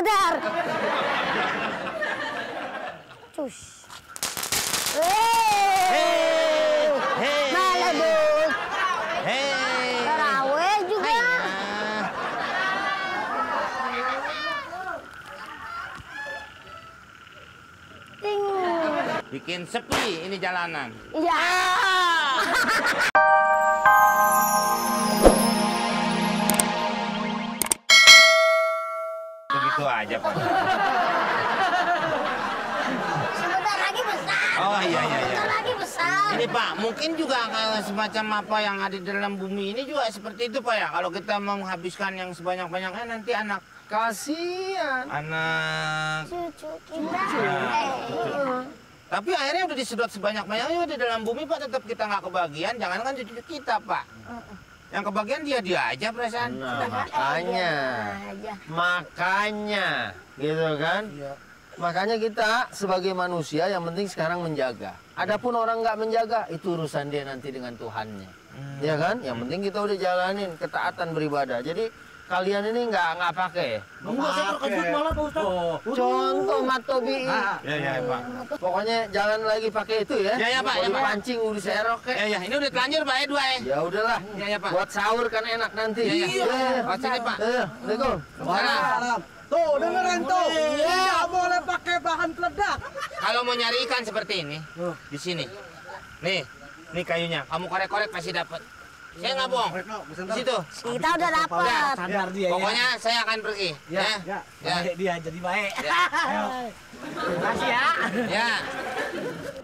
dar. Cus. Malah dong. Taraweh juga. Bikin sepi ini jalanan. Iya. Begitu aja, Pak. Sebentar lagi besar. Oh, iya. Sebentar lagi besar. Ini, Pak, mungkin juga kayak semacam apa yang ada di dalam bumi ini juga seperti itu, Pak, ya. Kalau kita mau menghabiskan yang sebanyak-banyaknya, nanti anak Kasihan. anak. Cucu kita. Tapi akhirnya udah disedot sebanyak-banyaknya di dalam bumi, Pak, tetap kita nggak kebagian. Jangankan cucu kita, Pak. Yang kebagian dia aja perasaan. Nah, makanya, gitu kan? Makanya kita sebagai manusia yang penting sekarang menjaga. Adapun orang nggak menjaga, itu urusan dia nanti dengan Tuhannya, ya kan? Yang penting kita udah jalanin ketaatan beribadah. Jadi kalian ini nggak pakai. Enggak, saya terkejut malah Pak Ustadz. Contoh Matobi. Ya, Pak. Pokoknya jangan lagi pakai itu ya. Ya, Pak. Kalau Ya, Pak. pancing udah serok ya. Ya, ini udah telanjur, Pak, ya, 2 ya. Ya udahlah. Ya, Pak. Buat sahur kan enak nanti. Iya. Oh, sini, Pak. Assalamualaikum. Salam. Tuh, dengerin tuh. Nggak boleh pakai bahan peledak. Kalau mau nyari ikan seperti ini, di sini. Nih kayunya. Kamu korek-korek pasti dapat. Saya nggak bohong. Di situ. Kita udah dapat. Sadar dia Pokoknya saya akan pergi. Ya. Baik dia jadi baik. Ya. Makasih ya. Ya.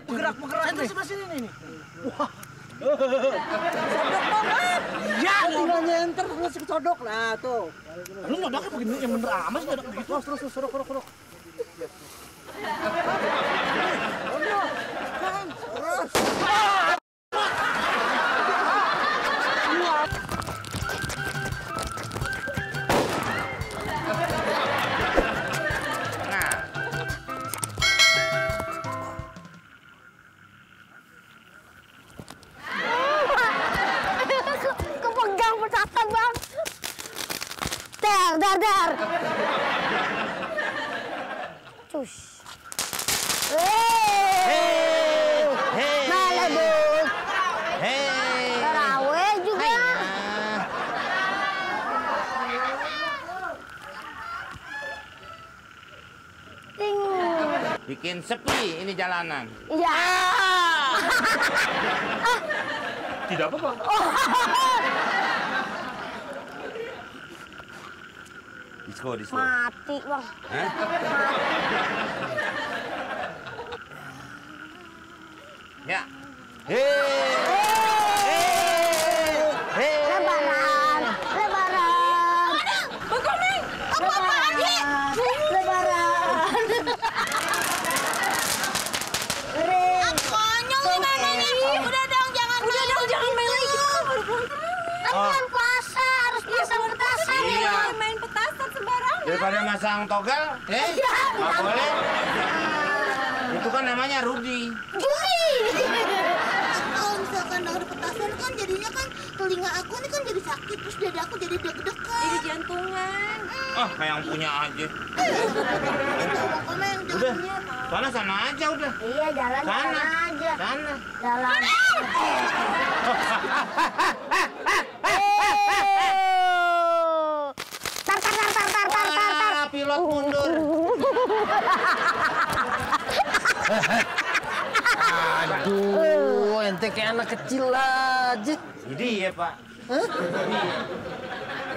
Bergerak nih. Sebelah sini nih. Wah. Sodok banget. Ya, tinggal nyenter terus sodok lah tuh. Lu nyodoknya begini yang bener amat sih nyodok begitu. Terus sorok. Kepegang petasan, Bang. Dar. Cus. Malah dong. Taraweh juga. Bikin sepi ini jalanan. Iya. Tidak apa-apa. Disko. Mati, Bang. Ya. Lebaran. Bang Komeng, apa-apaan sih? Lebaran. Konyol gimana nih? Udah dong, jangan main lagi. Kan puasa, harus pasang petasan. Iya. Main petasan sembarangan. Daripada masang togel, nggak boleh. Itu kan namanya Rudi. Juri. Kalau misalkan ada petasan kan jadinya kan telinga aku ini kan jadi sakit, terus dada aku jadi deg-degan. Jadi jantungan. Ah, kayak yang punya aja. Pokoknya yang Udah, jangan sana aja udah. Iya, jalan aja. Sana. Jalan. Wah, pilot mundur. Aduh, ente kayak anak kecil aja. Jadi ya, Pak.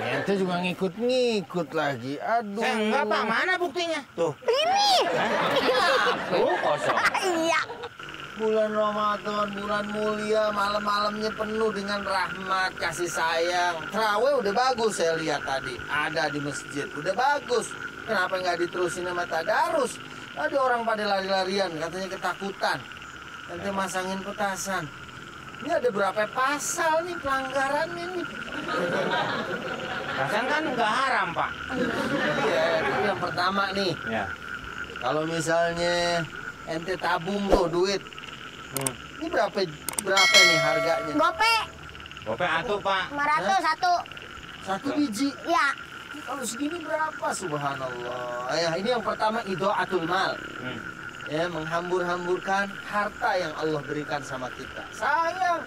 Ente juga ngikut lagi. Aduh. Saya enggak, Pak. Mana buktinya? Tuh. Ini. Tuh, kosong. Iya. Bulan Ramadan, bulan mulia, malam-malamnya penuh dengan rahmat, kasih sayang. Terawih udah bagus saya lihat tadi. Ada di masjid, udah bagus. Kenapa nggak diterusin sama tadarus? Ada orang pada lari-larian, katanya ketakutan. Nanti masangin petasan. Ini ada berapa pasal nih pelanggarannya nih? Petasan kan nggak haram, Pak. Iya, itu yang pertama nih. Ya. Kalau misalnya ente tabung tuh duit, ini berapa nih harganya? Gope Gope atuh, Pak. 500 satu. Satu biji. Ya. Kalau segini berapa? Subhanallah. Ya, ini yang pertama idha'atul mal. Ya, menghambur-hamburkan harta yang Allah berikan sama kita. Sayang.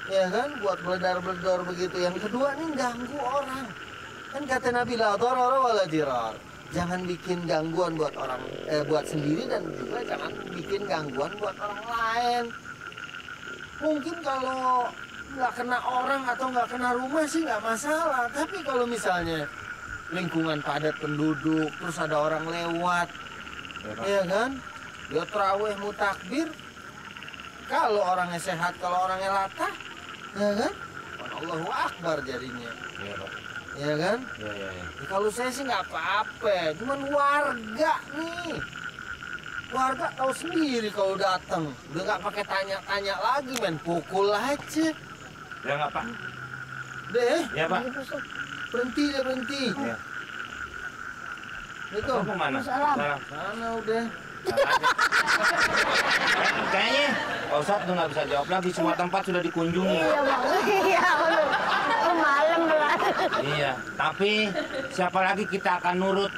Ya kan, buat beledar-beledar begitu. Yang kedua nih ganggu orang. Kan kata Nabi la darara wala dirar. Jangan bikin gangguan buat orang buat sendiri dan juga jangan bikin gangguan buat orang lain. Mungkin kalau nggak kena orang atau nggak kena rumah sih nggak masalah. Tapi kalau misalnya lingkungan padat penduduk, terus ada orang lewat, ya kan? Dia tarawih mutakbir. Kalau orangnya sehat, kalau orangnya latah, ya kan? Allahu Akbar jadinya. Iya, Pak. Ya kan? Iya. Ya, kalau saya sih nggak apa-apa, cuman warga nih. Warga tahu sendiri kalau datang, udah nggak pakai tanya-tanya lagi, main pukul aja. Ya nggak, Pak? Deh, Ya, Pak. berhenti deh, berhenti. Ya. Itu, Kamu kemana? Salam. sana udah. Kayaknya Pak Ustadz udah nggak bisa jawab lagi, semua tempat sudah dikunjungi. Iya bang, iya bener. Malam belas. Iya, tapi siapa lagi kita akan nurut?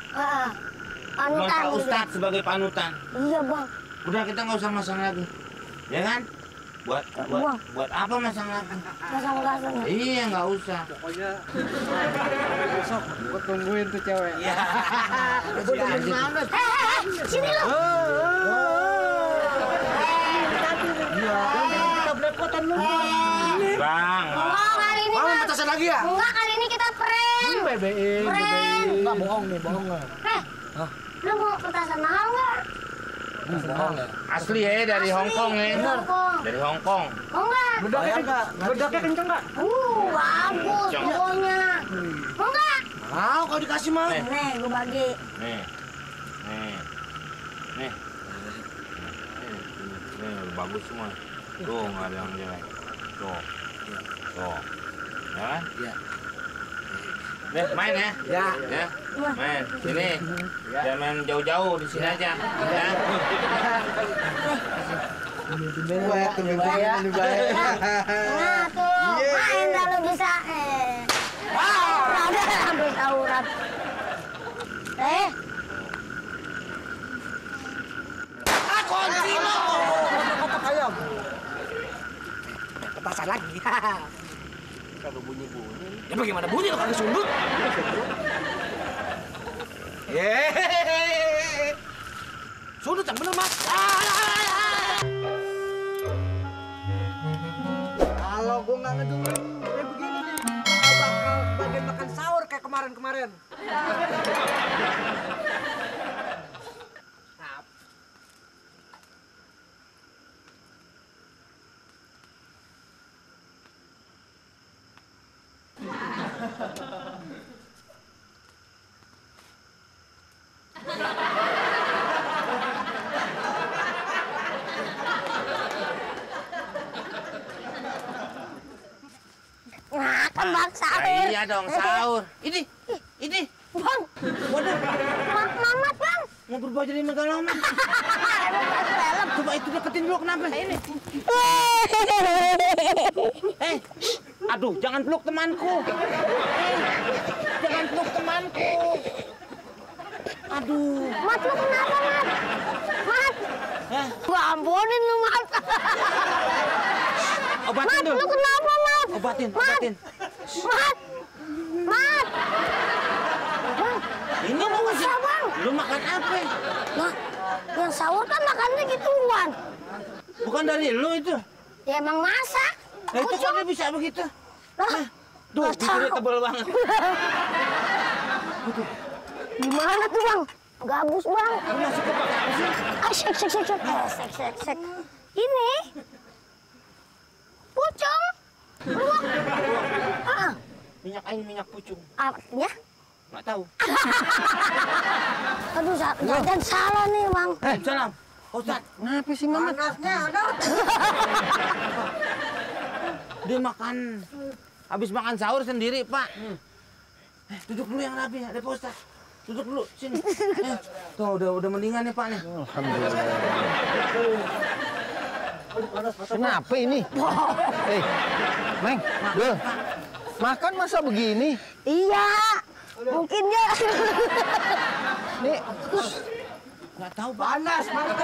Panutan. Pak Ustadz sebagai panutan. Iya bang. Udah kita nggak usah masang lagi, ya kan? Buat apa masang lagi? Pasang-pasang. Iya, nggak usah. Pokoknya besok gue tungguin tuh cewek. Iya. banget. Sini lo. Kita belepotan lu. Bang, Enggak kali ini Mau mah. petasan lagi ya? Enggak kali ini kita prank. Bebein. Enggak bohong nih, bohong nggak? Lu mau petasan mahal nggak? Bohong ya. asli ya dari Hong Kong ya. Hongkong. Dari Hong Kong. Mau nggak? Bedaknya kenceng nggak? Bagus pokoknya. Mau nggak? Mau kalau dikasih mah. Nih. Nih, gue bagi. Nih. Nih, bagus semua. Tuh, nggak ada yang jelek. Tuh. Ya kan? Iya. Nih, main ya. Ya. Ya, main. Sini. Jangan main jauh-jauh, di sini aja. Ya. Nah tuh, main dah lu bisa. Udah sampai tawuran. Kunci lo. Kata ayam. Petasan lagi. Kagak bunyi-bunyi. Ya bagaimana bunyi lo kagak sundut? Yeay. Sundut yang bener, Mas. Kalau gua nggak ngedengerin kayak begini nih, gua bakal bagian makan sahur kayak kemarin-kemarin. Makan bang sahur. Iya dong, sahur. Ini. Bang. Waduh, Mamat bang. mau berubah jadi megaloman. Coba itu deketin dulu, kenapa? Ini. Aduh, jangan peluk temanku. Jangan peluk temanku. Aduh. Mat lu kenapa Mat? Mat. Hah? Gua ampunin lu Mat. Obatin Mat dulu. lu kenapa Mat? Obatin. Mat. Ini Gak mau usah bang. Lu makan apa? Nah, yang sahur kan makannya gituan. Bukan dari lu itu. Ya emang masak. Itu kok dia bisa begitu? Lah, Tuh, nggak bibirnya tahu. tebal banget. Gimana tuh bang? Gabus bang. Lu masuk ke pakai apa sih? Sek. Ini pucung. Luwak. Minyak air, minyak pucung. Artinya? Nggak tahu. Aduh, jangan salah nih bang. Salam. Ustaz, kenapa sih Mamat? Panasnya ada. Dia makan. Habis makan sahur sendiri, Pak. Duduk dulu yang rapi, ada Pak Ustaz. Duduk dulu, sini. Tuh, udah mendingan nih, Pak nih. Kenapa ini? Meng, makan masa begini? Iya. Mungkin ya. Nih. Nggak tahu, Pak. Panas, panas.